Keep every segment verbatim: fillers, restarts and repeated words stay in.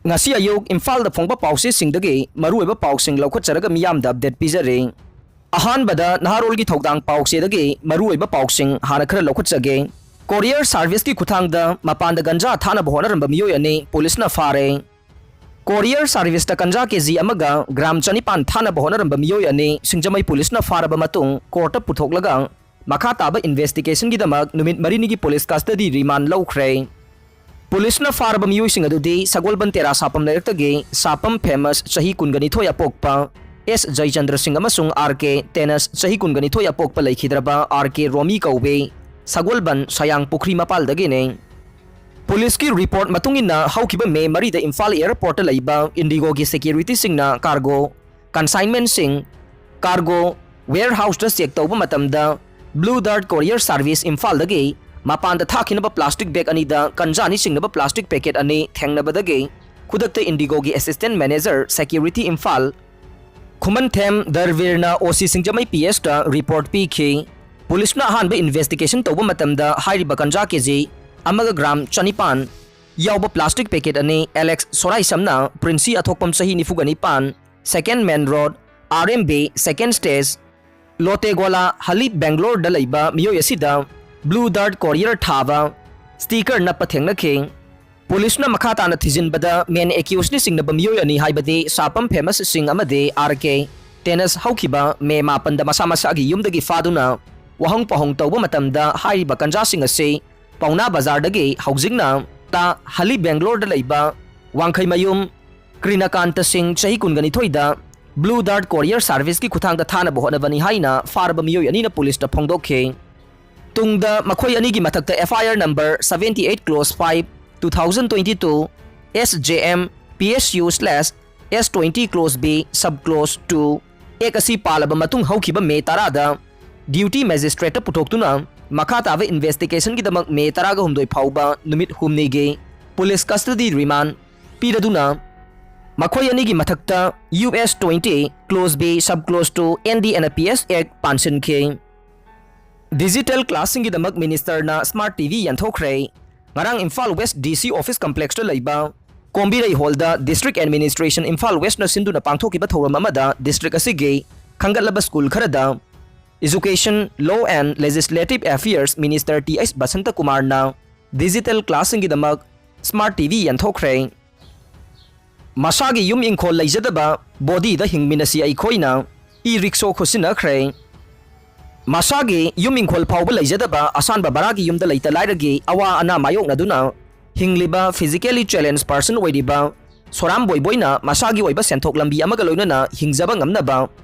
ꯉꯁꯤ ꯑꯌꯨꯛ ꯏꯝꯐꯥꯜꯗ ꯐꯣꯡꯕ ꯄꯥꯎꯆꯦꯁꯤꯡꯗꯒꯤ ꯃꯔꯨꯑꯣꯏꯕ ꯄꯥꯎꯁꯤꯡ ꯂꯧꯈꯠꯆꯔꯒ ꯃꯤꯌꯥꯝꯗ ꯑꯞꯗꯦꯠ ꯄꯤꯖꯔꯤ꯫ ꯑꯍꯥꯟꯕꯗ ꯅꯍꯥꯔꯣꯜꯒꯤ ꯊꯧꯗꯥꯡ ꯄꯥꯎꯆꯦꯗꯒꯤ ꯃꯔꯨꯑꯣꯏꯕ ꯄꯥꯎꯁꯤꯡ ꯍꯥꯟꯅ ꯈꯔ ꯂꯧꯈꯠꯆꯒꯦ꯫ ꯀꯣꯔꯤꯌꯔ ꯁꯥꯔꯚꯤꯁꯀꯤ ꯈꯨꯠꯊꯥꯡꯗ ꯃꯄꯥꯟꯗ ꯒꯟꯖꯥ ꯊꯥꯅꯕ ꯍꯣꯠꯅꯔꯝꯕ ꯃꯤꯑꯣꯏ ꯑꯅꯤ ꯄꯨꯂꯤꯁꯅ ꯐꯥꯔꯦ꯫ ꯀꯣꯔꯤꯌꯔ ꯁꯥꯔꯚꯤꯁꯇ ꯒꯟꯖꯥ ꯀꯦꯖꯤ ꯑꯃꯒ ꯒ꯭ꯔꯥꯝ ꯆꯅꯤꯄꯥꯟ ꯊꯥꯅꯕ ꯍꯣꯠꯅꯔꯝꯕ ꯃꯤꯑꯣꯏ ꯑꯅꯤ ꯁꯤꯡꯖꯃꯩ ꯄꯨꯂꯤꯁꯅ ꯐꯥꯔꯕ ꯃꯇꯨꯡ ꯀꯣꯔꯠꯇ ꯄꯨꯊꯣꯛꯂꯒ ꯃꯈꯥ ꯇꯥꯕ ꯏꯟꯚꯦꯁꯇꯤꯒꯦꯁꯟꯒꯤꯗꯃꯛ ꯅꯨꯃꯤꯠ ꯃꯔꯤꯅꯤꯒꯤ ꯄꯨꯂꯤꯁ ꯀꯁꯇꯗꯤ ꯔꯤꯃꯥꯟ ꯂꯧꯈ꯭ꯔꯦ꯫ ꯄꯨꯂꯤꯁꯅ ꯐꯥꯔꯕ ꯃꯤꯑꯣꯏꯁꯤꯡ ꯑꯗꯨꯗꯤ ꯁꯒꯣꯜꯕꯟ ꯇꯦꯔꯥ ꯁꯥꯄꯝ ꯂꯩꯔꯛꯇꯒꯤ ꯁꯥꯄꯝ ꯐꯦꯃꯁ ꯆꯍꯤ ꯀꯨꯟꯒ ꯅꯤꯊꯣꯏ ꯑꯄꯣꯛꯄ ꯑꯦꯁ ꯖꯌꯆꯟꯗ꯭ꯔ ꯁꯤꯡ ꯑꯃꯁꯨꯡ ꯑꯥꯔ ꯀꯦ ꯇꯦꯅꯁ ꯆꯍꯤ ꯀꯨꯟꯒ ꯅꯤꯊꯣꯏ ꯑꯄꯣꯛꯄ ꯂꯩꯈꯤꯗ꯭ꯔꯕ ꯑꯥꯔ ꯀꯦ ꯔꯣꯃꯤ ꯀꯧꯕꯤ ꯁꯒꯣꯜꯕꯟ ꯁꯌꯥꯡ ꯄꯨꯈ꯭ꯔꯤ ꯃꯄꯥꯜꯗꯒꯤꯅꯤ꯫ ꯄꯨꯂꯤꯁꯀꯤ ꯔꯤꯄꯣꯔꯠ ꯃꯇꯨꯡ ꯏꯟꯅ ꯍꯧꯈꯤꯕ ꯃꯦ ꯃꯔꯤꯗ ꯏꯝꯐꯥꯜ ꯑꯦꯌꯔꯄꯣꯔꯠꯇ ꯂꯩꯕ ꯏꯟꯗꯤꯒꯣꯒꯤ ꯁꯦꯀ꯭ꯌꯨꯔꯤꯇꯤꯁꯤꯡꯅ ꯀꯥꯔꯒꯣ ꯀꯟꯁꯥꯏꯟꯃꯦꯟꯁꯤꯡ, ꯀꯥꯔꯒꯣ ꯋꯦꯌꯔꯍꯥꯎꯁꯇ ꯆꯦꯛ ꯇꯧꯕ ꯃꯇꯝꯗ ꯕ꯭ꯂꯨ ꯗꯥꯔꯠ ꯀꯣꯔꯤꯌꯔ ꯁꯥꯔꯚꯤꯁ ꯏꯝꯐꯥꯜꯗꯒꯤ ꯃꯄꯥꯟꯗ ꯊꯥꯈꯤꯅꯕ ꯄ꯭ꯂꯥꯁꯇꯤꯛ ꯕꯦꯒ ꯑꯅꯤꯗ ꯀꯟꯖꯥꯅꯤ ꯆꯤꯡꯅꯕ ꯄ꯭ꯂꯥꯁꯇꯤꯛ ꯄꯦꯀꯦꯠ ꯑꯅꯤ ꯊꯦꯡꯅꯕꯗꯒꯤ ꯈꯨꯗꯛꯇ ꯏꯟꯗꯤꯒꯣꯒꯤ ꯑꯦꯁꯤꯁꯇꯦꯟ ꯃꯦꯅꯦꯖꯔ ꯁꯦꯀ꯭ꯌꯨꯔꯤꯇꯤ ꯏꯝꯐꯥꯜ ꯈꯨꯃꯟꯊꯦꯝ ꯗꯔꯕꯤꯔꯅ ꯑꯣ ꯁꯤ ꯁꯤꯡꯖꯃꯩ ꯄꯤ ꯑꯦꯁꯇ ꯔꯤꯄꯣꯔꯠ ꯄꯤꯈꯤ꯫ ꯄꯨꯂꯤꯁꯅ ꯑꯍꯥꯟꯕ ꯏꯟꯚꯦꯁꯇꯤꯒꯦꯁꯟ ꯇꯧꯕ ꯃꯇꯝꯗ ꯍꯥꯏꯔꯤꯕ ꯒꯟꯖꯥ ꯀꯦꯖꯤ ꯑꯃꯒ ꯒ꯭ꯔꯥꯝ ꯆꯅꯤꯄꯥꯟ ꯌꯥꯎꯕ ꯄ꯭ꯂꯥꯁꯇꯤꯛ ꯄꯦꯀꯦꯠ ꯑꯅꯤ ꯑꯦꯂꯦꯛꯁ ꯁꯣꯔꯥꯏꯁꯝꯅ ꯄ꯭ꯔꯤꯟꯁꯤ ꯑꯊꯣꯛꯄꯝ ꯆꯍꯤ ꯅꯤꯐꯨꯒ ꯅꯤꯄꯥꯟ, ꯁꯦꯀꯦꯟ ꯃꯦꯟ ꯔꯣꯗ, ꯑꯥꯔ ꯑꯦꯝ ꯕꯤ, ꯁꯦꯀꯦꯟ ꯁ꯭ꯇꯦꯖ, ꯂꯣꯇꯦꯒꯣꯂꯥ ꯍꯂꯤ ꯕꯦꯡꯒ꯭ꯂꯣꯔꯗ ꯂꯩꯕ ꯃꯤꯑꯣꯏ ꯑꯁꯤꯗ ꯕ꯭ꯂꯨ ꯗꯥꯔꯠ ꯀꯣꯔꯤꯌꯔ ꯊꯥꯕ ꯁ꯭ꯇꯤꯀꯔ ꯅꯞꯄ ꯊꯦꯡꯅꯈꯤ꯫ ꯄꯨꯂꯤꯁꯅ ꯃꯈꯥ ꯇꯥꯅ ꯊꯤꯖꯤꯟꯕꯗ ꯃꯦꯟ ꯑꯦꯀ꯭ꯌꯨꯁꯅ ꯆꯤꯡꯅꯕ ꯃꯤꯑꯣꯏ ꯑꯅꯤ ꯍꯥꯏꯕꯗꯤ ꯁꯥꯄꯝ ꯐꯦꯃꯁ ꯁꯤꯡ ꯑꯃꯗꯤ ꯑꯥꯔ ꯀꯦ ꯇꯦꯅꯁ ꯍꯧꯈꯤꯕ ꯃꯦ ꯃꯥꯄꯟꯗ ꯃꯁꯥ ꯃꯁꯥꯒꯤ ꯌꯨꯝꯗꯒꯤ ꯐꯥꯗꯨꯅ ꯋꯥꯍꯪ ꯄꯥꯎꯍꯪ ꯇꯧꯕ ꯃꯇꯝꯗ ꯍꯥꯏꯔꯤꯕ ꯒꯟꯖꯥꯁꯤꯡ ꯑꯁꯤ ꯄꯥꯎꯅꯥ ꯕꯖꯥꯔꯗꯒꯤ ꯍꯧꯖꯤꯛꯅ ꯇꯥ ꯍꯂꯤ ꯕꯦꯡꯒ꯭ꯂꯣꯔꯗ ꯂꯩꯕ ꯋꯥꯡꯈꯩꯃꯌꯨꯝ ꯀ꯭ꯔꯤꯅꯀꯥꯟꯇ ꯁꯤꯡ ꯆꯍꯤ ꯀꯨꯟꯒ ꯅꯤꯊꯣꯏꯗ ꯕ꯭ꯂꯨ ꯗꯥꯔꯠ ꯀꯣꯔꯤꯌꯔ ꯁꯥꯔꯚꯤꯁꯀꯤ ꯈꯨꯠꯊꯥꯡꯗ ꯊꯥꯅꯕ ꯍꯣꯠꯅꯕꯅꯤ ꯍꯥꯏꯅ ꯐꯥꯔꯕ ꯃꯤꯑꯣꯏ ꯑꯅꯤꯅ ꯄꯨꯂꯤꯁꯇ ꯐꯣꯡꯗꯣꯛꯈꯤ꯫ ꯇꯨꯡꯗ ꯃꯈꯣꯏ ꯑꯅꯤꯒꯤ ꯃꯊꯛꯇ F I R number seventy eight close five, two thousand twenty two, S J M P S U slash S twenty close B sub close two Act ꯑꯁꯤ ꯄꯥꯜꯂꯕ ꯃꯇꯨꯡ ꯍꯧꯈꯤꯕ ꯃꯦ ꯇꯔꯥꯗ ꯗ꯭ꯌꯨꯇꯤ ꯃꯦꯖꯤꯁꯇ꯭ꯔꯦꯠꯇ ꯄꯨꯊꯣꯛꯇꯨꯅ ꯃꯈꯥ ꯇꯥꯕ ꯏꯟꯚꯦꯁꯇꯤꯒꯦꯁꯟꯒꯤꯗꯃꯛ ꯃꯦ ꯇꯔꯥꯒ ꯍꯨꯝꯗꯣꯏ ꯐꯥꯎꯕ ꯅꯨꯃꯤꯠ ꯍꯨꯝꯅꯤꯒꯤ ꯄꯨꯂꯤꯁ ꯀꯁꯇꯗꯤ ꯔꯤꯃꯥꯟ ꯄꯤꯔꯗꯨꯅ ꯃꯈꯣꯏ ꯑꯅꯤꯒꯤ ꯃꯊꯛꯇ U S twenty close B sub close two N D N P S Act ꯄꯥꯟꯁꯤꯟꯈꯤ꯫ ꯗꯤꯖꯤꯇꯦꯜ ꯀ꯭ꯂꯥꯁꯁꯤꯡꯒꯤꯗꯃꯛ ꯃꯤꯅꯤꯁꯇꯔꯅ ꯁ꯭ꯃꯥꯔꯠ ꯇꯤ ꯚꯤ ꯌꯦꯟꯊꯣꯛꯈ꯭ꯔꯦ꯫ ꯉꯔꯥꯡ ꯏꯝꯐꯥꯜ ꯋꯦꯁ ꯗꯤ ꯁꯤ ꯑꯣꯐꯤꯁ ꯀꯝꯄ꯭ꯂꯦꯛꯁꯇ ꯂꯩꯕ ꯄꯣꯝꯕꯤꯔꯩ ꯍꯣꯜꯗ District Administration Imphal Westꯅ ꯁꯤꯟꯗꯨꯅ ꯄꯥꯡꯊꯣꯛꯈꯤꯕ ꯊꯧꯔꯝ ꯑꯃꯗ district ꯑꯁꯤꯒꯤ ꯈꯟꯒꯠꯂꯕ school ꯈꯔꯗ Education, Law and Legislative Affairs Minister T H Basanta ꯀꯨꯃꯥꯔꯅ digital classꯁꯤꯡꯒꯤꯗꯃꯛ smart T V ꯌꯦꯟꯊꯣꯛꯈ꯭ꯔꯦ꯫ ꯃꯁꯥꯒꯤ ꯌꯨꯝ ꯏꯪꯈꯣꯜ ꯂꯩꯖꯗꯕ ꯕꯣꯗꯤꯗ ꯍꯤꯡꯃꯤꯟꯅꯁꯤ ꯑꯩꯈꯣꯏꯅ e-rickshaw ꯈꯨꯠꯁꯤꯟꯅꯈ꯭ꯔꯦ꯫ ꯃꯁꯥꯒꯤ ꯌꯨꯝ ꯏꯪꯈꯣꯜ ꯐꯥꯎꯕ ꯂꯩꯖꯗꯕ ꯑꯁꯥꯟꯕ ꯚꯔꯥꯒꯤ ꯌꯨꯝꯗ ꯂꯩꯇ ꯂꯥꯏꯔꯒꯤ ꯑꯋꯥ ꯑꯅꯥ ꯃꯥꯌꯣꯛꯅꯗꯨꯅ ꯍꯤꯡꯂꯤꯕ physically challenged person ꯑꯣꯏꯔꯤꯕ ꯁꯣꯔꯥꯝ ꯕꯣꯏꯕꯣꯏꯅ ꯃꯁꯥꯒꯤ ꯑꯣꯏꯕ ꯁꯦꯟꯊꯣꯛ ꯂꯝꯕꯤ ꯑꯃꯒ ꯂꯣꯏꯅꯅ ꯍꯤꯡꯖꯕ ꯉꯝꯅꯕ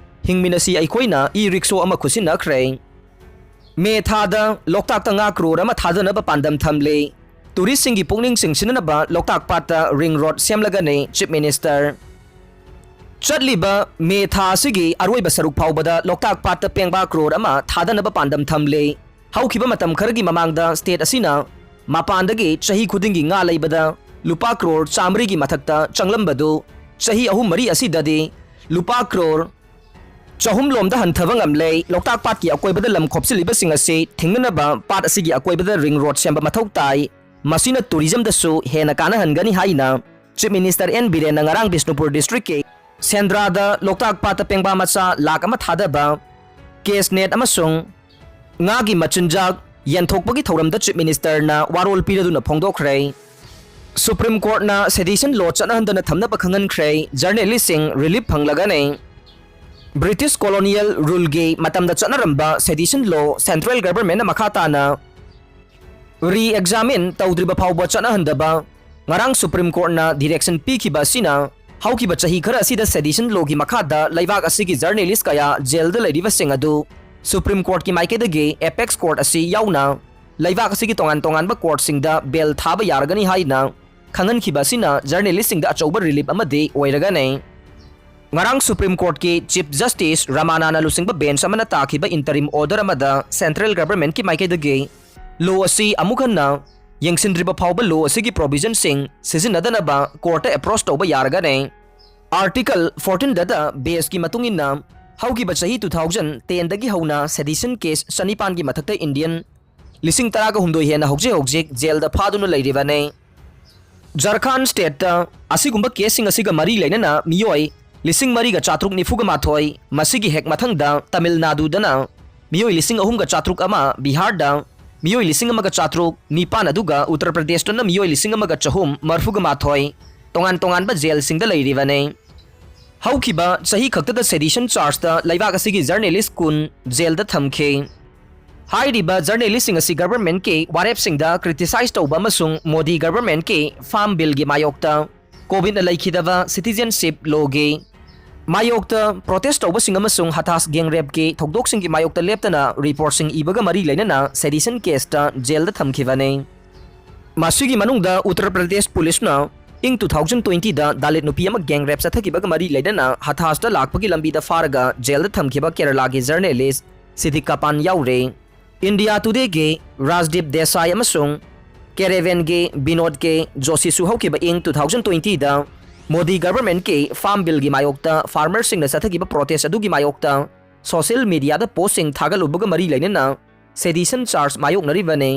ꯍꯤꯡꯃꯤꯟꯅꯁꯤ ꯑꯩꯈꯣꯏꯅ e-rickshaw ꯑꯃ ꯈꯨꯠꯁꯤꯟꯅꯈ꯭ꯔꯦ꯫ ꯃꯦ ꯊꯥꯗ ꯂꯣꯛꯇꯥꯛꯇ ꯉꯥ crore ꯑꯃ ꯊꯥꯗꯅꯕ ꯄꯥꯟꯗꯝ ꯊꯝꯂꯤ꯫ Touristꯁꯤꯡꯒꯤ ꯄꯨꯛꯅꯤꯡ ꯆꯤꯡꯁꯤꯟꯅꯅꯕ ꯂꯣꯛꯇꯥꯛ ꯄꯥꯠꯇ ring road ꯁꯦꯝꯂꯒꯅꯤ, Chief Minister꯫ ꯆꯠꯂꯤꯕ ꯃꯦ ꯊꯥ ꯑꯁꯤꯒꯤ ꯑꯔꯣꯏꯕ ꯁꯔꯨꯛ ꯐꯥꯎꯕꯗ ꯂꯣꯛꯇꯥꯛ ꯄꯥꯠꯇ ꯄꯦꯡꯕꯥ crore ꯑꯃ ꯊꯥꯗꯅꯕ ꯄꯥꯟꯗꯝ ꯊꯝꯂꯤ꯫ ꯍꯧꯈꯤꯕ ꯃꯇꯝ ꯈꯔꯒꯤ ꯃꯃꯥꯡꯗ state ꯑꯁꯤꯅ ꯃꯄꯥꯟꯗꯒꯤ ꯆꯍꯤ ꯈꯨꯗꯤꯡꯒꯤ ꯉꯥ ꯂꯩꯕꯗ ꯂꯨꯄꯥ crore ꯆꯥꯃꯔꯤꯒꯤ ꯃꯊꯛꯇ ꯆꯪꯂꯝꯕꯗꯨ ꯆꯍꯤ ꯑꯍꯨꯝ ꯃꯔꯤ ꯑꯁꯤꯗꯗꯤ ꯂꯨꯄꯥ crore ꯆꯍꯨꯝ ꯂꯣꯝꯗ ꯍꯟꯊꯕ ꯉꯝꯂꯦ꯫ ꯂꯣꯛꯇꯥꯛ ꯄꯥꯠꯀꯤ ꯑꯀꯣꯏꯕꯗ ꯂꯝ ꯈꯣꯞꯆꯤꯜꯂꯤꯕꯁꯤꯡ ꯑꯁꯤ ꯊꯤꯡꯅꯅꯕ ꯄꯥꯠ ꯑꯁꯤꯒꯤ ꯑꯀꯣꯏꯕꯗ ring road ꯁꯦꯝꯕ ꯃꯊꯧ ꯇꯥꯏ꯫ ꯃꯁꯤꯅ tourismꯗꯁꯨ ꯍꯦꯟꯅ ꯀꯥꯟꯅꯍꯟꯒꯅꯤ ꯍꯥꯏꯅ Chief Minister ꯑꯦꯟ ꯕꯤꯔꯦꯟꯅ ꯉꯔꯥꯡ ꯕꯤꯁꯅꯨꯄꯨꯔ districtꯀꯤ ꯁꯦꯟꯗ꯭ꯔꯥꯗ ꯂꯣꯛꯇꯥꯛ ꯄꯥꯠꯇ ꯄꯦꯡꯕꯥ ꯃꯆꯥ ꯂꯥꯈ ꯑꯃ ꯊꯥꯗꯕ, cash net ꯑꯃꯁꯨꯡ ꯉꯥꯒꯤ ꯃꯆꯤꯟꯖꯥꯛ ꯌꯦꯟꯊꯣꯛꯄꯒꯤ ꯊꯧꯔꯝꯗ Chief Ministerꯅ ꯋꯥꯔꯣꯜ ꯄꯤꯔꯗꯨꯅ ꯐꯣꯡꯗꯣꯛꯈ꯭ꯔꯦ꯫ Supreme Courtꯅ sedition law ꯆꯠꯅꯍꯟꯗꯅ ꯊꯝꯅꯕ ꯈꯪꯍꯟꯈ꯭ꯔꯦ꯫ Journalistꯁꯤꯡ relief ꯐꯪꯂꯒꯅꯤ꯫ British colonial ruleꯒꯤ ꯃꯇꯝꯗ ꯆꯠꯅꯔꯝꯕ sedition law central governmentꯅ ꯃꯈꯥ ꯇꯥꯅ re-examine ꯇꯧꯗ꯭ꯔꯤꯕ ꯐꯥꯎꯕ ꯆꯠꯅꯍꯟꯗꯕ ꯉꯔꯥꯡ Supreme Courtꯅ direction ꯄꯤꯈꯤꯕ ꯑꯁꯤꯅ ꯍꯧꯈꯤꯕ ꯆꯍꯤ ꯈꯔ ꯑꯁꯤꯗ sedition lawꯒꯤ ꯃꯈꯥꯗ ꯂꯩꯕꯥꯛ ꯑꯁꯤꯒꯤ journalist ꯀꯌꯥ jailꯗ ꯂꯩꯔꯤꯕꯁꯤꯡ ꯑꯗꯨ Supreme Courtꯀꯤ ꯃꯥꯏꯀꯩꯗꯒꯤ apex court ꯑꯁꯤ ꯌꯥꯎꯅ ꯂꯩꯕꯥꯛ ꯑꯁꯤꯒꯤ ꯇꯣꯉꯥꯟ ꯇꯣꯉꯥꯟꯕ courtꯁꯤꯡꯗ bail ꯊꯥꯕ ꯌꯥꯔꯒꯅꯤ ꯍꯥꯏꯅ ꯈꯪꯍꯟꯈꯤꯕ ꯑꯁꯤꯅ journalistꯁꯤꯡꯗ ꯑꯆꯧꯕ relief ꯑꯃꯗꯤ ꯑꯣꯏꯔꯒꯅꯤ꯫ ꯉꯔꯥꯡ Supreme Courtꯀꯤ Chief Justice ꯔꯃꯥꯅꯥꯅ ꯂꯨꯆꯤꯡꯕ bench ꯑꯃꯅ ꯇꯥꯈꯤꯕ interim order ꯑꯃꯗ central governmentꯀꯤ ꯃꯥꯏꯀꯩꯗꯒꯤ law ꯑꯁꯤ ꯑꯃꯨꯛ ꯍꯟꯅ ꯌꯦꯡꯁꯤꯟꯗ꯭ꯔꯤꯕ ꯐꯥꯎꯕ law ꯑꯁꯤꯒꯤ provisionꯁꯤꯡ ꯁꯤꯖꯤꯟꯅꯗꯅꯕ courtꯇ approach ꯇꯧꯕ ꯌꯥꯔꯒꯅꯤ꯫ Article fourteenꯗ baseꯀꯤ ꯃꯇꯨꯡ ꯏꯟꯅ ꯍꯧꯈꯤꯕ ꯆꯍꯤ two thousand tenꯗꯒꯤ ꯍꯧꯅ sedition case ꯆꯅꯤꯄꯥꯟꯒꯤ ꯃꯊꯛꯇ Indian ꯂꯤꯁꯤꯡ ꯇꯔꯥꯒ ꯍꯨꯝꯗꯣꯏ ꯍꯦꯟꯅ ꯍꯧꯖꯤꯛ ꯍꯧꯖꯤꯛ jailꯗ ꯐꯥꯗꯨꯅ ꯂꯩꯔꯤꯕꯅꯤ꯫ ꯖꯔꯈꯥꯟ ꯁ꯭ꯇꯦꯠꯇ ꯑꯁꯤꯒꯨꯝꯕ ꯀꯦꯁꯁꯤꯡ ꯑꯁꯤꯒ ꯃꯔꯤ ꯂꯩꯅꯅ ꯃꯤꯑꯣꯏ ꯂꯤꯁꯤꯡ ꯃꯔꯤꯒ ꯆꯥꯇ꯭ꯔꯨꯛ ꯅꯤꯐꯨꯒ ꯃꯥꯊꯣꯏ, ꯃꯁꯤꯒꯤ ꯍꯦꯛ ꯃꯊꯪꯗ ꯇꯥꯃꯤꯜ ꯅꯥꯗꯨꯗꯅ ꯃꯤꯑꯣꯏ ꯂꯤꯁꯤꯡ ꯑꯍꯨꯝꯒ ꯆꯥꯇ꯭ꯔꯨꯛ ꯑꯃ, ꯕꯤꯍꯥꯔꯗ ꯃꯤꯑꯣꯏ ꯂꯤꯁꯤꯡ ꯑꯃꯒ ꯆꯥꯇ꯭ꯔꯨꯛ ꯅꯤꯄꯥꯟ, ꯑꯗꯨꯒ ꯎꯠꯇꯔ ꯄ꯭ꯔꯗꯦꯁꯇꯅ ꯃꯤꯑꯣꯏ ꯂꯤꯁꯤꯡ ꯑꯃꯒ ꯆꯍꯨꯝ ꯃꯔꯤꯐꯨꯒ ꯃꯥꯊꯣꯏ ꯇꯣꯉꯥꯟ ꯇꯣꯉꯥꯟꯕ ꯖꯦꯜꯁꯤꯡꯗ ꯂꯩꯔꯤꯕꯅꯤ꯫ ꯍꯧꯈꯤꯕ ꯆꯍꯤ ꯈꯛꯇꯗ ꯁꯦꯗꯤꯁꯟ ꯆꯥꯔꯖꯇ ꯂꯩꯕꯥꯛ ꯑꯁꯤꯒꯤ ꯖꯔꯅꯦꯂꯤꯁ ꯀꯨꯟ ꯖꯦꯜꯗ ꯊꯝꯈꯤ꯫ ꯍꯥꯏꯔꯤꯕ ꯖꯔꯅꯦꯂꯤꯁꯁꯤꯡ ꯑꯁꯤ ꯒꯚꯔꯟꯃꯦꯟꯠꯀꯤ ꯋꯥꯔꯦꯞꯁꯤꯡꯗ ꯀ꯭ꯔꯤꯇꯤꯁꯥꯏꯖ ꯇꯧꯕ ꯑꯃꯁꯨꯡ ꯃꯣꯗꯤ ꯒꯚꯔꯟꯃꯦꯟꯠꯀꯤ ꯐꯥꯔꯝ ꯕꯤꯜꯒꯤ ꯃꯥꯌꯣꯛꯇ, ꯀꯣꯚꯤꯗꯅ ꯂꯩꯈꯤꯗꯕ ꯁꯤꯇꯤꯖꯦꯟꯁꯤꯞ ꯂꯣꯒꯤ ꯃꯥꯌꯣꯛꯇ ꯄ꯭ꯔꯣꯇꯦꯁ ꯇꯧꯕꯁꯤꯡ ꯑꯃꯁꯨꯡ ꯍꯊꯥꯁ ꯒꯦꯡ ꯔꯦꯞꯀꯤ ꯊꯧꯗꯣꯛꯁꯤꯡꯒꯤ ꯃꯥꯌꯣꯛꯇ ꯂꯦꯞꯇꯅ ꯔꯤꯄꯣꯔꯠꯁꯤꯡ ꯏꯕꯒ ꯃꯔꯤ ꯂꯩꯅꯅ ꯁꯦꯗꯤꯁꯟ ꯀꯦꯁꯇ ꯖꯦꯜꯗ ꯊꯝꯈꯤꯕꯅꯤ꯫ ꯃꯁꯤꯒꯤ ꯃꯅꯨꯡꯗ ꯎꯠꯇꯔ ꯄ꯭ꯔꯗꯦꯁ ꯄꯨꯂꯤꯁꯅ ꯏꯪ two thousand twenty ꯗ ꯗꯥꯂꯤꯠ ꯅꯨꯄꯤ ꯑꯃ ꯒꯦꯡ ꯔꯦꯞ ꯆꯠꯊꯈꯤꯕꯒ ꯃꯔꯤ ꯂꯩꯅꯅ ꯍꯊꯥꯁꯇ ꯂꯥꯛꯄꯒꯤ ꯂꯝꯕꯤꯗ ꯐꯥꯔꯒ ꯖꯦꯜꯗ ꯊꯝꯈꯤꯕ ꯀꯦꯔꯂꯥꯒꯤ ꯖꯔꯅꯦꯂꯤꯁ ꯁꯤꯗꯤꯛ ꯀꯄꯥꯟ ꯌꯥꯎꯔꯦ꯫ ꯏꯟꯗꯤꯌꯥ ꯇꯨꯗꯦꯒꯤ ꯔꯥꯖꯗꯤꯞ ꯗꯦꯁꯥꯏ ꯑꯃꯁꯨꯡ ꯀꯦꯔꯦꯚꯦꯟꯒꯤ ꯕꯤꯅꯣꯗ ꯀꯦ ꯖꯣꯁꯤꯁꯨ ꯍꯧꯈꯤꯕ ꯏꯪ two thousand twenty ꯗ ꯃꯣꯗꯤ ꯒꯚꯔꯟꯃꯦꯟꯠꯀꯤ ꯐꯥꯔꯝ ꯕꯤꯜꯒꯤ ꯃꯥꯌꯣꯛꯇ ꯐꯥꯔꯃꯔꯁꯤꯡꯅ ꯆꯠꯊꯈꯤꯕ ꯄ꯭ꯔꯣꯇꯦꯁ ꯑꯗꯨꯒꯤ ꯃꯥꯌꯣꯛꯇ ꯁꯣꯁꯤꯌꯦꯜ ꯃꯤꯗꯤꯌꯥꯗ ꯄꯣꯁꯁꯤꯡ ꯊꯥꯒꯠꯂꯨꯕꯒ ꯃꯔꯤ ꯂꯩꯅꯅ ꯁꯦꯗꯤꯁꯟ ꯆꯥꯔꯖ ꯃꯥꯌꯣꯛꯅꯔꯤꯕꯅꯤ꯫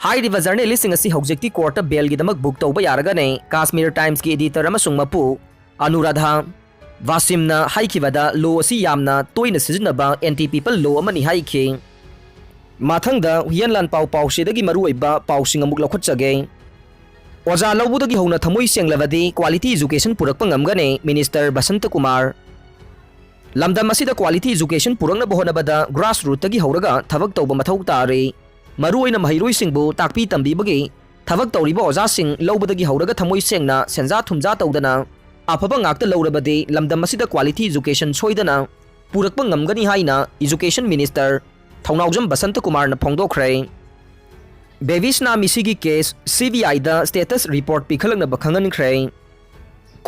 ꯍꯥꯏꯔꯤꯕ ꯖꯔꯅꯦꯂꯤꯁꯁꯤꯡ ꯑꯁꯤ ꯍꯧꯖꯤꯛꯇꯤ ꯀꯣꯔꯠꯇ ꯕꯦꯜꯒꯤꯗꯃꯛ ꯕꯨꯛ ꯇꯧꯕ ꯌꯥꯔꯒꯅꯤ꯫ ꯀꯥꯁꯃꯤꯔ ꯇꯥꯏꯝꯁꯀꯤ ꯑꯦꯗꯤꯇꯔ ꯑꯃꯁꯨꯡ ꯃꯄꯨ ꯑꯅꯨꯔꯥꯙꯥ ꯋꯥꯁꯤꯝꯅ ꯍꯥꯏꯈꯤꯕꯗ, ꯂꯣ ꯑꯁꯤ ꯌꯥꯝꯅ ꯇꯣꯏꯅ ꯁꯤꯖꯤꯟꯅꯕ ꯑꯦꯟꯇꯤ ꯄꯤꯄꯜ ꯂꯣ ꯑꯃꯅꯤ ꯍꯥꯏꯈꯤ꯫ ꯃꯊꯪꯗ ꯍꯨꯌꯦꯟ ꯂꯥꯟꯄꯥꯎ ꯄꯥꯎꯆꯦꯗꯒꯤ ꯃꯔꯨꯑꯣꯏꯕ ꯄꯥꯎꯁꯤꯡ ꯑꯃꯨꯛ ꯂꯧꯈꯠꯆꯒꯦ꯫ ꯑꯣꯖꯥ ꯂꯧꯕꯗꯒꯤ ꯍꯧꯅ ꯊꯃꯣꯏ ꯁꯦꯡꯂꯕꯗꯤ ꯀ꯭ꯋꯥꯂꯤꯇꯤ ꯑꯦꯖꯨꯀꯦꯁꯟ ꯄꯨꯔꯛꯄ ꯉꯝꯒꯅꯤ, ꯃꯤꯅꯤꯁꯇꯔ ꯕꯁꯟꯇ ꯀꯨꯃꯥꯔ꯫ ꯂꯝꯗꯝ ꯑꯁꯤꯗ ꯀ꯭ꯋꯥꯂꯤꯇꯤ ꯑꯦꯖꯨꯀꯦꯁꯟ ꯄꯨꯔꯛꯅꯕ ꯍꯣꯠꯅꯕꯗ ꯒ꯭ꯔꯥꯁ ꯔꯨꯠꯇꯒꯤ ꯍꯧꯔꯒ ꯊꯕꯛ ꯇꯧꯕ ꯃꯊꯧ ꯇꯥꯔꯤ꯫ ꯃꯔꯨꯑꯣꯏꯅ ꯃꯍꯩꯔꯣꯏꯁꯤꯡꯕꯨ ꯇꯥꯛꯄꯤ ꯇꯝꯕꯤꯕꯒꯤ ꯊꯕꯛ ꯇꯧꯔꯤꯕ ꯑꯣꯖꯥꯁꯤꯡ ꯂꯧꯕꯗꯒꯤ ꯍꯧꯔꯒ ꯊꯃꯣꯏ ꯁꯦꯡꯅ ꯁꯦꯟꯖꯥ ꯊꯨꯝꯖꯥ ꯇꯧꯗꯅ ꯑꯐꯕ ꯉꯥꯛꯇ ꯂꯧꯔꯕꯗꯤ ꯂꯝꯗꯝ ꯑꯁꯤꯗ ꯀ꯭ꯋꯥꯂꯤꯇꯤ ꯑꯦꯖꯨꯀꯦꯁꯟ ꯁꯣꯏꯗꯅ ꯄꯨꯔꯛꯄ ꯉꯝꯒꯅꯤ ꯍꯥꯏꯅ ꯑꯦꯖꯨꯀꯦꯁꯟ ꯃꯤꯅꯤꯁꯇꯔ ꯊꯧꯅꯥꯎꯖꯝ ꯕꯁꯟꯇ ꯀꯨꯃꯥꯔꯅ ꯐꯣꯡꯗꯣꯛꯈ꯭ꯔꯦ꯫ ꯕꯦꯕꯤꯁꯅꯥ ꯃꯤꯁꯤꯒꯤ ꯀꯦꯁ ꯁꯤ ꯕꯤ ꯑꯥꯏꯗ ꯁ꯭ꯇꯦꯇꯁ ꯔꯤꯄꯣꯔꯠ ꯄꯤꯈꯠꯂꯛꯅꯕ ꯈꯪꯍꯟꯈ꯭ꯔꯦ꯫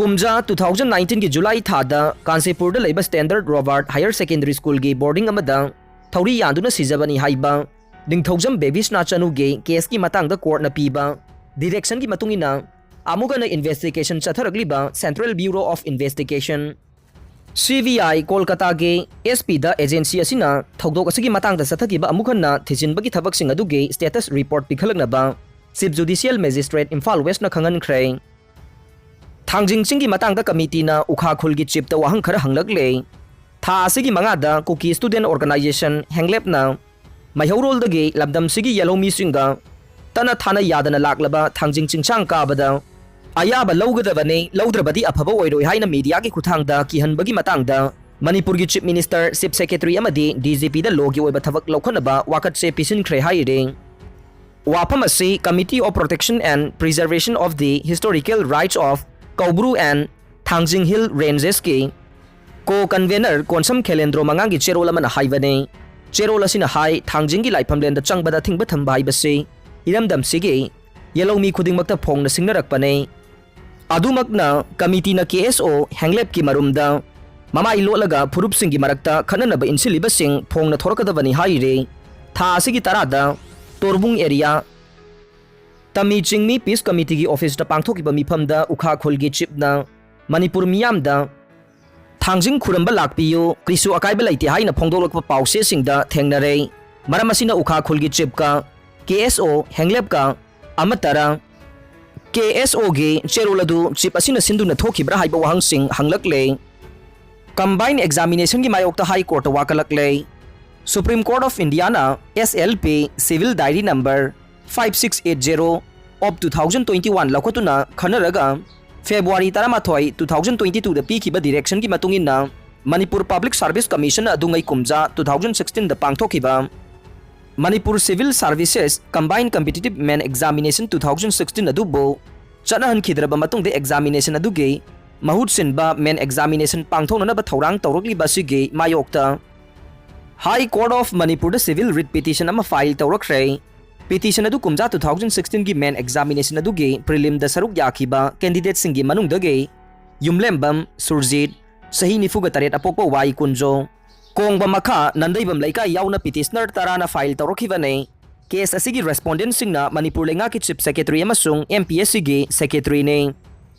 ꯀꯨꯝꯖꯥ two thousand nineteenꯒꯤ ꯖꯨꯂꯥꯏ ꯊꯥꯗ ꯀꯥꯟꯆꯤꯄꯨꯔꯗ ꯂꯩꯕ ꯁ꯭ꯇꯦꯟꯗꯔꯗ ꯔꯣꯕꯥꯔꯠ ꯍꯥꯌꯔ ꯁꯦꯀꯦꯟꯗꯔꯤ ꯁ꯭ꯀꯨꯜꯒꯤ ꯕꯣꯔꯗꯤꯡ ꯑꯃꯗ ꯊꯧꯔꯤ ꯌꯥꯟꯗꯨꯅ ꯁꯤꯖꯕꯅꯤ ꯍꯥꯏꯕ ꯅꯤꯡꯊꯧꯖꯝ ꯕꯦꯕꯤꯁꯅꯥ ꯆꯅꯨꯒꯤ ꯀꯦꯁꯀꯤ ꯃꯇꯥꯡꯗ ꯀꯣꯔꯠꯅ ꯄꯤꯕ ꯗꯤꯔꯦꯛꯁꯟꯒꯤ ꯃꯇꯨꯡ ꯏꯟꯅ ꯑꯃꯨꯛ ꯍꯟꯅ ꯏꯟꯚꯦꯁꯇꯤꯒꯦꯁꯟ ꯆꯠꯊꯔꯛꯂꯤꯕ central bureau of investigation, C B I, ꯀꯣꯜꯀꯇꯥꯒꯤ ꯑꯦꯁ ꯄꯤꯗ ꯑꯦꯖꯦꯟꯁꯤ ꯑꯁꯤꯅ ꯊꯧꯗꯣꯛ ꯑꯁꯤꯒꯤ ꯃꯇꯥꯡꯗ ꯆꯠꯊꯈꯤꯕ ꯑꯃꯨꯛ ꯍꯟꯅ ꯊꯤꯖꯤꯟꯕꯒꯤ ꯊꯕꯛꯁꯤꯡ ꯑꯗꯨꯒꯤ ꯁ꯭ꯇꯦꯇꯁ ꯔꯤꯄꯣꯔꯠ ꯄꯤꯈꯠꯂꯛꯅꯕ Chief Judicial Magistrate Imphal Westꯅ ꯈꯪꯍꯟꯈ꯭ꯔꯦ꯫ ꯊꯥꯡꯖꯤꯡ ꯆꯤꯡꯒꯤ ꯃꯇꯥꯡꯗ ꯀꯃꯤꯇꯤꯅ ꯎꯈꯥ ꯈꯨꯜꯒꯤ ꯆꯤꯞꯇ ꯋꯥꯍꯪ ꯈꯔ ꯍꯪꯂꯛꯂꯦ꯫ ꯊꯥ ꯑꯁꯤꯒꯤ ꯃꯉꯥꯗ ꯀꯨꯀꯤ ꯁ꯭ꯇꯨꯗꯦꯟ ꯑꯣꯔꯒꯅꯥꯏꯖꯦꯁꯟ ꯍꯦꯡꯂꯦꯞꯅ ꯃꯩꯍꯧꯔꯣꯜꯗꯒꯤ ꯂꯝꯗꯝꯁꯤꯒꯤ ꯌꯦꯜꯍꯧꯃꯤꯁꯤꯡꯒ ꯇꯠꯅ ꯊꯥꯅ ꯌꯥꯗꯅ ꯂꯥꯛꯂꯕ ꯊꯥꯡꯖꯤꯡ ꯆꯤꯡꯁꯥꯡ ꯀꯥꯕꯗ ꯑꯌꯥꯕ ꯂꯧꯒꯗꯕꯅꯤ, ꯂꯧꯗ꯭ꯔꯕꯗꯤ ꯑꯐꯕ ꯑꯣꯏꯔꯣꯏ ꯍꯥꯏꯅ ꯃꯤꯗꯤꯌꯥꯒꯤ ꯈꯨꯠꯊꯥꯡꯗ ꯀꯤꯍꯟꯕꯒꯤ ꯃꯇꯥꯡꯗ ꯃꯅꯤꯄꯨꯔꯒꯤ ꯆꯤꯐ ꯃꯤꯅꯤꯁꯇꯔ, ꯆꯤꯐ ꯁꯦꯀ꯭ꯔꯦꯇꯔꯤ ꯑꯃꯗꯤ ꯗꯤ ꯖꯤ ꯄꯤꯗ ꯂꯣꯒꯤ ꯑꯣꯏꯕ ꯊꯕꯛ ꯂꯧꯈꯠꯅꯕ ꯋꯥꯀꯠꯁꯦ ꯄꯤꯁꯤꯟꯈ꯭ꯔꯦ ꯍꯥꯏꯔꯤ꯫ ꯋꯥꯐꯝ ꯑꯁꯤ Committee of Protection and Preservation of the Historical Rights of Koubru and Thangjing Hill Rangesꯀꯤ ꯀꯣ ꯀꯟꯚꯦꯅꯔ ꯀꯣꯟꯁꯝ ꯈꯦꯂꯦꯟꯗ꯭ꯔꯣ ꯃꯉꯥꯡꯒꯤ ꯆꯦꯔꯣꯜ ꯑꯃꯅ ꯍꯥꯏꯕꯅꯤ꯫ ꯆꯦꯔꯣꯜ ꯑꯁꯤꯅ ꯍꯥꯏ, ꯊꯥꯡꯖꯤꯡꯒꯤ ꯂꯥꯏꯐꯝꯂꯦꯟꯗ ꯆꯪꯕꯗ ꯑꯊꯤꯡꯕ ꯊꯝꯕ ꯍꯥꯏꯕꯁꯤ ꯏꯔꯝꯗꯝꯁꯤꯒꯤ ꯌꯦꯜꯍꯧꯃꯤ ꯈꯨꯗꯤꯡꯃꯛꯇ ꯐꯣꯡꯅ ꯁꯤꯡꯅꯔꯛꯄꯅꯤ꯫ ꯑꯗꯨꯃꯛꯅ ꯀꯃꯤꯇꯤꯅ ꯀꯦ ꯑꯦꯁ ꯑꯣ ꯍꯦꯡꯂꯦꯞꯀꯤ ꯃꯔꯨꯝꯗ ꯃꯃꯥꯏ ꯂꯣꯠꯂꯒ ꯐꯨꯔꯨꯞꯁꯤꯡꯒꯤ ꯃꯔꯛꯇ ꯈꯠꯅꯅꯕ ꯏꯟꯁꯤꯜꯂꯤꯕꯁꯤꯡ ꯐꯣꯡꯅ ꯊꯣꯔꯛꯀꯗꯕꯅꯤ ꯍꯥꯏꯔꯤ꯫ ꯊꯥ ꯑꯁꯤꯒꯤ ꯇꯔꯥꯗ ꯇꯣꯔꯕꯨꯡ ꯑꯦꯔꯤꯌꯥ ꯇꯃꯤ ꯆꯤꯡꯃꯤ ꯄꯤꯁ ꯀꯃꯤꯇꯤꯒꯤ ꯑꯣꯐꯤꯁꯇ ꯄꯥꯡꯊꯣꯛꯈꯤꯕ ꯃꯤꯐꯝꯗ ꯎꯈꯥ ꯈꯨꯜꯒꯤ ꯆꯤꯞꯅ ꯃꯅꯤꯄꯨꯔ ꯃꯤꯌꯥꯝꯗ ꯊꯥꯡꯖꯤꯡ ꯈꯨꯔꯝꯕ ꯂꯥꯛꯄꯤꯌꯨ, ꯀꯔꯤꯁꯨ ꯑꯀꯥꯏꯕ ꯂꯩꯇꯦ ꯍꯥꯏꯅ ꯐꯣꯡꯗꯣꯛꯂꯛꯄ ꯄꯥꯎꯆꯦꯁꯤꯡꯗ ꯊꯦꯡꯅꯔꯦ꯫ ꯃꯔꯝ ꯑꯁꯤꯅ ꯎꯈꯥ ꯈꯨꯜꯒꯤ ꯆꯤꯞꯀ ꯀꯦ ꯑꯦꯁ ꯑꯣ ꯍꯦꯡꯂꯦꯞꯀ ꯑꯃꯠꯇꯔ ꯀꯦ ꯑꯦꯁ ꯑꯣꯒꯤ ꯆꯦꯔꯣꯜ ꯑꯗꯨ ꯆꯤꯞ ꯑꯁꯤꯅ ꯁꯤꯟꯗꯨꯅ ꯊꯣꯛꯈꯤꯕ꯭ꯔꯥ ꯍꯥꯏꯕ ꯋꯥꯍꯪꯁꯤꯡ ꯍꯪꯂꯛꯂꯦ꯫ ꯀꯝꯕꯥꯏꯟ ꯑꯦꯛꯖꯥꯃꯤꯅꯦꯁꯟꯒꯤ ꯃꯥꯌꯣꯛꯇ ꯍꯥꯏ ꯀꯣꯔꯠꯇ ꯋꯥꯀꯠꯂꯛꯂꯦ꯫ Supreme Court of Indiaꯅ S L P civil diary number five six eight zero of two thousand twenty one ꯂꯧꯈꯠꯇꯨꯅ ꯈꯟꯅꯔꯒ ꯐꯦꯕ꯭ꯔꯨꯋꯥꯔꯤ ꯇꯔꯥꯃꯥꯊꯣꯏ, two thousand twenty twoꯗ ꯄꯤꯈꯤꯕ ꯗꯤꯔꯦꯛꯁꯟꯒꯤ ꯃꯇꯨꯡ ꯏꯟꯅ ꯃꯅꯤꯄꯨꯔ ꯄꯕ꯭ꯂꯤꯛ ꯁꯥꯔꯚꯤꯁ ꯀꯃꯤꯁꯟ ꯑꯗꯨꯉꯩ ꯀꯨꯝꯖꯥ two thousand sixteenꯗ ꯄꯥꯡꯊꯣꯛꯈꯤꯕ Manipur civil services combined competitive main examination two thousand sixteen ꯑꯗꯨꯕꯨ ꯆꯠꯅꯍꯟꯈꯤꯗ꯭ꯔꯕ ꯃꯇꯨꯡꯗ ꯑꯦꯛꯖꯥꯃꯤꯅꯦꯁꯟ ꯑꯗꯨꯒꯤ ꯃꯍꯨꯠ ꯁꯤꯟꯕ ꯃꯦꯟ ꯑꯦꯛꯖꯥꯃꯤꯅꯦꯁꯟ ꯄꯥꯡꯊꯣꯛꯅꯅꯕ ꯊꯧꯔꯥꯡ ꯇꯧꯔꯛꯂꯤꯕ ꯑꯁꯤꯒꯤ ꯃꯥꯌꯣꯛꯇ High Court of ꯃꯅꯤꯄꯨꯔꯗ ꯁꯤꯚꯤꯜ ꯔꯤꯠ ꯄꯤꯇꯤꯁꯟ ꯑꯃ ꯐꯥꯏꯜ ꯇꯧꯔꯛꯈ꯭ꯔꯦ꯫ ꯄꯤꯇꯤꯁꯟ ꯑꯗꯨ ꯀꯨꯝꯖꯥ two thousand sixteenꯒꯤ ꯃꯦꯟ ꯑꯦꯛꯖꯥꯃꯤꯅꯦꯁꯟ ꯑꯗꯨꯒꯤ ꯄ꯭ꯔꯤꯂꯤꯝꯗ ꯁꯔꯨꯛ ꯌꯥꯈꯤꯕ ꯀꯦꯟꯗꯤꯗꯦꯠꯁꯤꯡꯒꯤ ꯃꯅꯨꯡꯗꯒꯤ ꯌꯨꯝꯂꯦꯝꯕꯝ ꯁꯨꯔꯖꯤꯠ, ꯆꯍꯤ ꯅꯤꯐꯨꯒ ꯇꯔꯦꯠ ꯑꯄꯣꯛꯄ ꯋꯥꯏ ꯀꯨꯟꯖꯣ, ꯀꯣꯡꯕ ꯃꯈꯥ ꯅꯟꯗꯩꯕꯝ ꯂꯩꯀꯥꯏ ꯌꯥꯎꯅ ꯄꯤꯇꯤꯁꯅꯔ ꯇꯔꯥꯅ ꯐꯥꯏꯜ ꯇꯧꯔꯛꯈꯤꯕꯅꯤ꯫ ꯀꯦꯁ ꯑꯁꯤꯒꯤ ꯔꯦꯁꯄꯣꯟꯗꯦꯟꯠꯁꯤꯡꯅ ꯃꯅꯤꯄꯨꯔ ꯂꯩꯉꯥꯛꯀꯤ ꯆꯤꯐ ꯁꯦꯀ꯭ꯔꯦꯇꯔꯤ ꯑꯃꯁꯨꯡ M P S Cꯒꯤ ꯁꯦꯀ꯭ꯔꯦꯇꯔꯤꯅꯤ꯫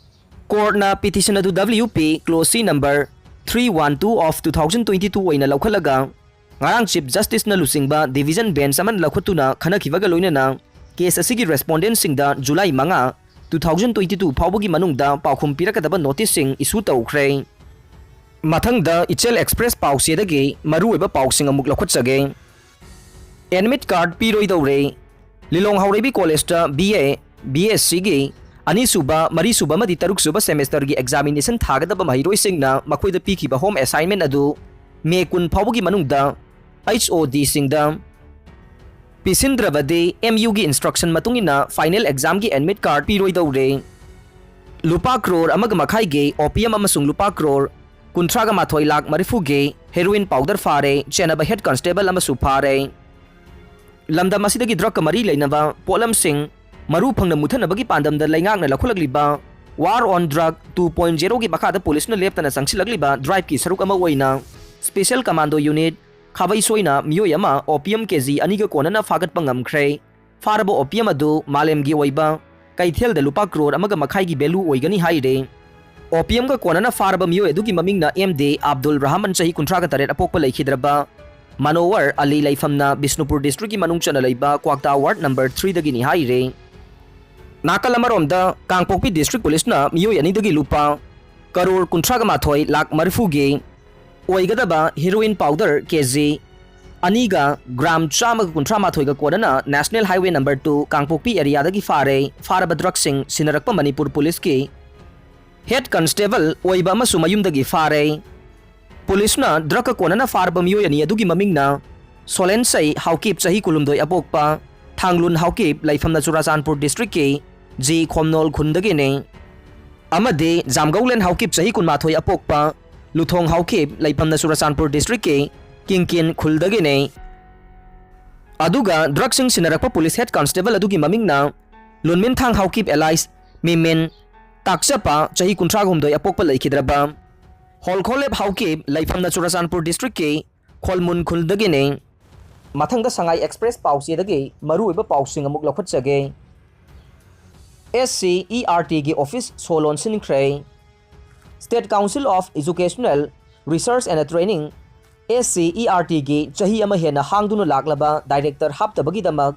ꯀꯣꯔꯠꯅ ꯄꯤꯇꯤꯁꯟ ꯑꯗꯨ W P clause C number three one two of two thousand twenty two ꯑꯣꯏꯅ ꯂꯧꯈꯠꯂꯒ ꯉꯔꯥꯡ ꯆꯤꯐ ꯖꯁꯇꯤꯁꯅ ꯂꯨꯆꯤꯡꯕ ꯗꯤꯚꯤꯖꯟ ꯕꯦꯟꯆ ꯑꯃꯅ ꯂꯧꯈꯠꯇꯨꯅ ꯈꯟꯅꯈꯤꯕꯒ ꯂꯣꯏꯅꯅ ꯀꯦꯁ ꯑꯁꯤꯒꯤ ꯔꯦꯁꯄꯣꯟꯗꯦꯟꯁꯤꯡꯗ ꯖꯨꯂꯥꯏ ꯃꯉꯥ, two thousand twenty two ꯐꯥꯎꯕꯒꯤ ꯃꯅꯨꯡꯗ ꯄꯥꯎꯈꯨꯝ ꯄꯤꯔꯛꯀꯗꯕ ꯅꯣꯇꯤꯁꯁꯤꯡ ꯏꯁꯨ ꯇꯧꯈ꯭ꯔꯦ꯫ ꯃꯊꯪꯗ ꯏꯆꯦꯜ ꯑꯦꯛꯁꯄ꯭ꯔꯦꯁ ꯄꯥꯎꯆꯦꯗꯒꯤ ꯃꯔꯨꯑꯣꯏꯕ ꯄꯥꯎꯁꯤꯡ ꯑꯃꯨꯛ ꯂꯧꯈꯠꯆꯒꯦ꯫ Admit card ꯄꯤꯔꯣꯏꯗꯧꯔꯦ꯫ ꯂꯤꯂꯣꯡ ꯍꯥꯎꯔꯩꯕꯤ ꯀꯣꯂꯦꯖꯇ ꯕꯤ ꯑꯦ, ꯕꯤ ꯑꯦꯁ ꯁꯤꯒꯤ ꯑꯅꯤꯁꯨꯕ, ꯃꯔꯤꯁꯨꯕ ꯑꯃꯗꯤ ꯇꯔꯨꯛꯁꯨꯕ ꯁꯦꯃꯦꯁꯇꯔꯒꯤ ꯑꯦꯛꯖꯥꯃꯤꯅꯦꯁꯟ ꯊꯥꯒꯗꯕ ꯃꯍꯩꯔꯣꯏꯁꯤꯡꯅ ꯃꯈꯣꯏꯗ ꯄꯤꯈꯤꯕ ꯍꯣꯝ ꯑꯦꯁꯥꯏꯟꯃꯦꯟ ꯑꯗꯨ ꯃꯦ ꯀꯨꯟ ꯐꯥꯎꯕꯒꯤ ꯃꯅꯨꯡꯗ ꯑꯩꯆ ꯑꯣ ꯗꯤꯁꯤꯡꯗ ꯄꯤꯁꯤꯟꯗ꯭ꯔꯕꯗꯤ ꯑꯦꯝ ꯌꯨꯒꯤ ꯏꯟꯁꯇ꯭ꯔꯛꯁꯟ ꯃꯇꯨꯡ ꯏꯟꯅ ꯐꯥꯏꯅꯦꯜ ꯑꯦꯛꯖꯥꯝꯒꯤ ꯑꯦꯗꯃꯤꯠ ꯀꯥꯔꯗ ꯄꯤꯔꯣꯏꯗꯧꯔꯦ꯫ ꯂꯨꯄꯥ ꯀ꯭ꯔꯣꯔ ꯑꯃꯒ ꯃꯈꯥꯏꯒꯤ ꯑꯣꯄꯤꯌꯝ ꯑꯃꯁꯨꯡ ꯂꯨꯄꯥ ꯀ꯭ꯔꯣꯔ ꯀꯨꯟꯊ꯭ꯔꯥꯒ ꯃꯥꯊꯣꯏ ꯂꯥꯈ ꯃꯔꯤꯐꯨꯒꯤ ꯍꯦꯔꯣꯏꯟ ꯄꯥꯎꯗꯔ ꯐꯥꯔꯦ, ꯆꯦꯟꯅꯕ ꯍꯦꯗ ꯀꯟꯁꯇꯦꯕꯜ ꯑꯃꯁꯨ ꯐꯥꯔꯦ꯫ ꯂꯝꯗꯝ ꯑꯁꯤꯗꯒꯤ ꯗ꯭ꯔꯒꯀ ꯃꯔꯤ ꯂꯩꯅꯕ ꯄꯣꯠꯂꯝꯁꯤꯡ ꯃꯔꯨ ꯐꯪꯅ ꯃꯨꯠꯊꯅꯕꯒꯤ ꯄꯥꯟꯗꯝꯗ ꯂꯩꯉꯥꯛꯅ ꯂꯧꯈꯠꯂꯛꯂꯤꯕ War on Drug two point zero ꯒꯤ ꯃꯈꯥꯗ ꯄꯨꯂꯤꯁꯅ ꯂꯦꯞꯇꯅ ꯆꯪꯁꯤꯜꯂꯛꯂꯤꯕ ꯗ꯭ꯔꯥꯏꯚꯀꯤ ꯁꯔꯨꯛ ꯑꯃ ꯑꯣꯏꯅ ꯁ꯭ꯄꯦꯁꯦꯜ ꯀꯃꯥꯟꯗꯣ ꯌꯨꯅꯤꯠ ꯈꯥꯕꯩ ꯁꯣꯏꯅ ꯃꯤꯑꯣꯏ ꯑꯃ ꯑꯣꯄꯤꯌꯝ ꯀꯦꯖꯤ ꯑꯅꯤꯒ ꯀꯣꯟꯅꯅ ꯐꯥꯒꯠꯄ ꯉꯝꯈ꯭ꯔꯦ꯫ ꯐꯥꯔꯕ ꯑꯣꯄꯤꯌꯝ ꯑꯗꯨ ꯃꯥꯂꯦꯝꯒꯤ ꯑꯣꯏꯕ ꯀꯩꯊꯦꯜꯗ ꯂꯨꯄꯥ ꯀ꯭ꯔꯣꯔ ꯑꯃꯒ ꯃꯈꯥꯏꯒꯤ ꯚꯦꯂꯨ ꯑꯣꯏꯒꯅꯤ ꯍꯥꯏꯔꯦ꯫ ꯑꯣꯄꯤꯌꯝꯒ ꯀꯣꯟꯅꯅ ꯐꯥꯔꯕ ꯃꯤꯑꯣꯏ ꯑꯗꯨꯒꯤ ꯃꯃꯤꯡꯅ ꯑꯦꯝ ꯗꯦ ꯑꯕꯗꯨꯜ ꯔꯍꯃꯟ, ꯆꯍꯤ ꯀꯨꯟꯊ꯭ꯔꯥꯒ ꯇꯔꯦꯠ, ꯑꯄꯣꯛꯄ ꯂꯩꯈꯤꯗ꯭ꯔꯕ ꯃꯅꯣꯋꯔ ꯑꯂꯤ, ꯂꯩꯐꯝꯅ ꯕꯤꯁꯅꯨꯄꯨꯔ ꯗꯤꯁꯇ꯭ꯔꯤꯛꯀꯤ ꯃꯅꯨꯡ ꯆꯟꯅ ꯂꯩꯕ ꯀ꯭ꯋꯥꯛꯇꯥ ꯋꯥꯔꯗ ꯅꯝꯕꯔ ꯊ꯭ꯔꯤꯗꯒꯤꯅꯤ ꯍꯥꯏꯔꯦ꯫ ꯅꯥꯀꯜ ꯑꯃꯔꯣꯝꯗ, ꯀꯥꯡꯄꯣꯛꯄꯤ ꯗꯤꯁꯇ꯭ꯔꯤꯛ ꯄꯨꯂꯤꯁꯅ ꯃꯤꯑꯣꯏ ꯑꯅꯤꯗꯒꯤ ꯂꯨꯄꯥ ꯀꯔꯣꯔ ꯀꯨꯟꯊ꯭ꯔꯥꯒ ꯃꯥꯊꯣꯏ ꯂꯥꯈ ꯃꯔꯤꯐꯨꯒꯤ ꯑꯣꯏꯒꯗꯕ ꯍꯦꯔꯣꯏꯟ ꯄꯥꯎꯗꯔ ꯀꯦꯖꯤ ꯑꯅꯤꯒ ꯒ꯭ꯔꯥꯝ ꯆꯥꯝꯃꯒ ꯀꯨꯟꯊ꯭ꯔꯥ ꯃꯥꯊꯣꯏꯒ ꯀꯣꯟꯅꯅ ꯅꯦꯁꯅꯦꯜ ꯍꯥꯏꯋꯦ ꯅꯝꯕꯔ ꯇꯨ ꯀꯥꯡꯄꯣꯛꯄꯤ ꯑꯦꯔꯤꯌꯥꯗꯒꯤ ꯐꯥꯔꯦ꯫ ꯐꯥꯔꯕ ꯗ꯭ꯔꯒꯁꯤꯡ ꯁꯤꯟꯅꯔꯛꯄ ꯃꯅꯤꯄꯨꯔ ꯄꯨꯂꯤꯁꯀꯤ ꯍꯦꯗ ꯀꯟꯁꯇꯦꯕꯜ ꯑꯣꯏꯕ ꯑꯃꯁꯨ ꯃꯌꯨꯝꯗꯒꯤ ꯐꯥꯔꯦ꯫ ꯄꯨꯂꯤꯁꯅ ꯗ꯭ꯔꯒꯀ ꯀꯣꯟꯅꯅ ꯐꯥꯔꯕ ꯃꯤꯑꯣꯏ ꯑꯅꯤ ꯑꯗꯨꯒꯤ ꯃꯃꯤꯡꯅ ꯁꯣꯂꯦꯟꯁꯩ ꯍꯥꯎꯀꯤꯞ, ꯆꯍꯤ ꯀꯨꯟꯍꯨꯝꯗꯣꯏ, ꯑꯄꯣꯛꯄ ꯊꯥꯡꯂꯨꯟ ꯍꯥꯎꯀꯤꯞ, ꯂꯩꯐꯝꯅ ꯆꯨꯔꯥꯆꯥꯟꯄꯨꯔ ꯗꯤꯁꯇ꯭ꯔꯤꯛꯀꯤ ꯖꯤ ꯈꯣꯝꯅꯣꯜ ꯈꯨꯟꯗꯒꯤꯅꯤ, ꯑꯃꯗꯤ ꯖꯥꯝꯒꯧꯂꯦꯟ ꯍꯥꯎꯀꯤꯞ, ꯆꯍꯤ ꯀꯨꯟꯃꯥꯊꯣꯏ, ꯑꯄꯣꯛꯄ ꯂꯨꯊꯣꯡ ꯍꯥꯎꯀꯤꯞ, ꯂꯩꯐꯝꯅ ꯆꯨꯔꯥꯆꯥꯟꯄꯨꯔ ꯗꯤꯁꯇ꯭ꯔꯤꯛꯀꯤ ꯀꯤꯡꯀꯤꯟ ꯈꯨꯜꯗꯒꯤꯅꯤ꯫ ꯑꯗꯨꯒ ꯗ꯭ꯔꯒꯁꯤꯡ ꯁꯤꯟꯅꯔꯛꯄ ꯄꯨꯂꯤꯁ ꯍꯦꯗ ꯀꯟꯁꯇꯦꯕꯜ ꯑꯗꯨꯒꯤ ꯃꯃꯤꯡꯅ ꯂꯨꯟꯃꯤꯟꯊꯥꯡ ꯍꯥꯎꯀꯤꯞ ꯑꯦꯂꯥꯏꯁ ꯃꯤꯃꯤꯟ ꯇꯥꯛꯆꯄ, ꯆꯍꯤ ꯀꯨꯟꯊ꯭ꯔꯥꯒ ꯍꯨꯝꯗꯣꯏ, ꯑꯄꯣꯛꯄ ꯂꯩꯈꯤꯗ꯭ꯔꯕ ꯍꯣꯜꯈꯣꯂꯦꯞ ꯍꯥꯎꯀꯤꯞ, ꯂꯩꯐꯝꯅ ꯆꯨꯔꯥꯆꯥꯟꯄꯨꯔ ꯗꯤꯁꯇ꯭ꯔꯤꯛꯀꯤ ꯈꯣꯜꯃꯨꯟ ꯈꯨꯜꯗꯒꯤꯅꯤ꯫ ꯃꯊꯪꯗ ꯁꯉꯥꯏ ꯑꯦꯛꯁꯄ꯭ꯔꯦꯁ ꯄꯥꯎꯆꯦꯗꯒꯤ ꯃꯔꯨꯑꯣꯏꯕ ꯄꯥꯎꯁꯤꯡ ꯑꯃꯨꯛ ꯂꯧꯈꯠꯆꯒꯦ꯫ ꯑꯦꯁ ꯁꯤ ꯏ ꯑꯥꯔ ꯇꯤꯒꯤ ꯑꯣꯐꯤꯁ ꯁꯣ ꯂꯣꯟꯁꯤꯟꯈ꯭ꯔꯦ꯫ State Council of Educational Research and Training, S C E R T ꯒꯤ ꯆꯍꯤ ꯑꯃ ꯍꯦꯟꯅ ꯍꯥꯡꯗꯨꯅ ꯂꯥꯛꯂꯕ ꯗꯥꯏꯔꯦꯛꯇꯔ ꯍꯥꯞꯇꯕꯒꯤꯗꯃꯛ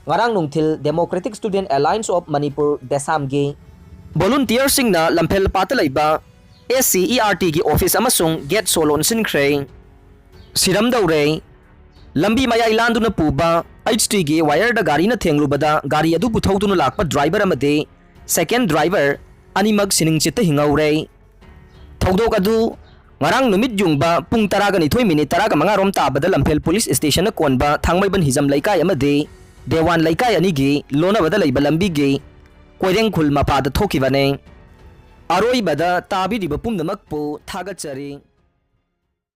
ꯉꯔꯥꯡ ꯅꯨꯡꯊꯤꯜ Democratic Student Alliance of Manipur, ꯗꯦꯁꯥꯝꯒꯤ ꯚꯣꯂꯨꯟꯇꯤꯌꯔꯁꯤꯡꯅ ꯂꯝꯐꯦꯜ ꯄꯥꯠꯇ ꯂꯩꯕ ꯑꯦꯁ ꯁꯤ ꯏ ꯑꯥꯔ ꯇꯤꯒꯤ ꯑꯣꯐꯤꯁ ꯑꯃꯁꯨꯡ ꯒꯦꯠ ꯁꯣ ꯂꯣꯟꯁꯤꯟꯈ꯭ꯔꯦ꯫ ꯁꯤꯔꯝꯗꯧꯔꯦ꯫ ꯂꯝꯕꯤ ꯃꯌꯥꯏ ꯂꯥꯟꯗꯨꯅ ꯄꯨꯕ ꯑꯩꯆ ꯇꯤꯒꯤ ꯋꯥꯌꯔꯗ ꯒꯥꯔꯤꯅ ꯊꯦꯡꯂꯨꯕꯗ ꯒꯥꯔꯤ ꯑꯗꯨꯕꯨ ꯊꯧꯗꯨꯅ ꯂꯥꯛꯄ ꯗ꯭ꯔꯥꯏꯚꯔ ꯑꯃꯗꯤ ꯁꯦꯀꯦꯟ ꯗ꯭ꯔꯥꯏꯚꯔ ꯑꯅꯤꯃꯛ ꯁꯤꯅꯤꯡꯆꯤꯠꯇ ꯍꯤꯡꯍꯧꯔꯦ꯫ ꯊꯧꯗꯣꯛ ꯑꯗꯨ ꯉꯔꯥꯡ ꯅꯨꯃꯤꯠ ꯌꯨꯡꯕ ꯄꯨꯡ ꯇꯔꯥꯒ ꯅꯤꯊꯣꯏ ꯃꯤꯅꯤꯠ ꯇꯔꯥꯒ ꯃꯉꯥ ꯔꯣꯝ ꯇꯥꯕꯗ ꯂꯝꯐꯦꯜ ꯄꯨꯂꯤꯁ ꯁ꯭ꯇꯦꯁꯟꯅ ꯀꯣꯟꯕ ꯊꯥꯡꯃꯩꯕꯟ ꯍꯤꯖꯝ ꯂꯩꯀꯥꯏ ꯑꯃꯗꯤ ꯗꯦꯋꯥꯟ ꯂꯩꯀꯥꯏ ꯑꯅꯤꯒꯤ ꯂꯣꯟꯅꯕꯗ ꯂꯩꯕ ꯂꯝꯕꯤꯒꯤ ꯀꯣꯏꯔꯦꯡꯈꯨꯜ ꯃꯄꯥꯗ ꯊꯣꯛꯈꯤꯕꯅꯤ꯫ ꯑꯔꯣꯏꯕꯗ ꯇꯥꯕꯤꯔꯤꯕ ꯄꯨꯝꯅꯃꯛꯄꯨ ꯊꯥꯒꯠꯆꯔꯤ꯫